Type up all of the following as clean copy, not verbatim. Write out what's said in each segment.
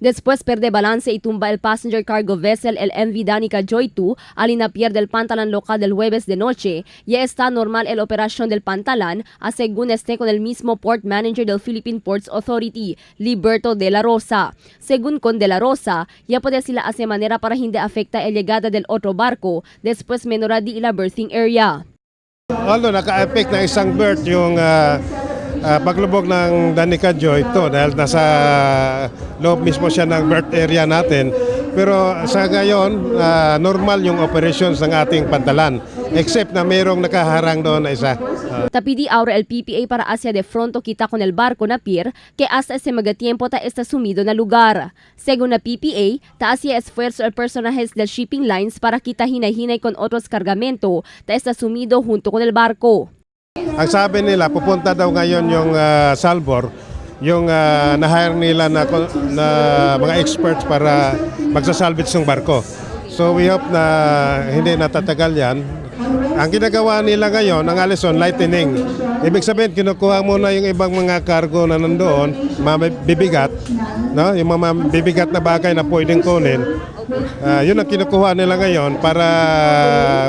Después pierde balance y tumba el passenger cargo vessel, el MV Danica Joy 2, al na pier del pantalan local del jueves de noche. Ya está normal el operación del pantalan, a según este con el mismo port manager del Philippine Ports Authority, Liberto de la Rosa. Según con de la Rosa, ya puede sila hacer manera para hindi afecta el llegada del otro barco después menora di ila berthing area. Although naka-affect na isang berth yung paglubog ng Danica Joy ito dahil nasa loob mismo siya ng berth area natin. Pero sa ngayon, normal yung operations ng ating pantalan except na mayroong nakaharang doon na isa. Ta pidi ahora el PPA para hacia de pronto quita con el barco na pier que hasta ese maga tiempo ta está sumido na lugar. Según la PPA, ta hacia esfuerzo el personajes del shipping lines para kita hinay-hinay con otros cargamento ta está sumido junto con el barco. Ang sabi nila, pupunta daw ngayon yung Salvor, yung na-hire nila na mga experts para magsasalvage ng barko. So we hope na hindi natatagal yan. Ang ginagawa nila ngayon, ang alison, lightening. Ibig sabihin, kinukuha muna yung ibang mga cargo na nandoon, bibigat, no? Yung mga bibigat na bagay na pwedeng kunin. Yun ang kinukuha nila ngayon para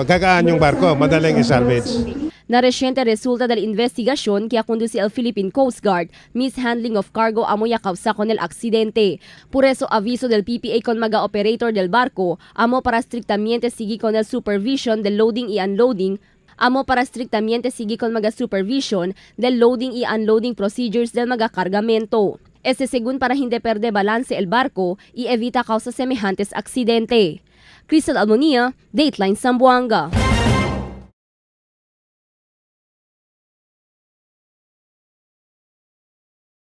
gagaan yung barko, madaling isalvage. Na reciente resulta del investigación que ha conducido el Philippine Coast Guard, mishandling of cargo amo ya causa con el accidente. Por eso aviso del PPA con maga operator del barco, amo para estrictamente seguir con el supervision del loading y unloading amo para estrictamente seguir con maga supervision del loading y unloading procedures del maga cargamento. Este según para hindi perde balance el barco y evita causa semejantes accidente. Crystal Almonia, Dateline Zamboanga.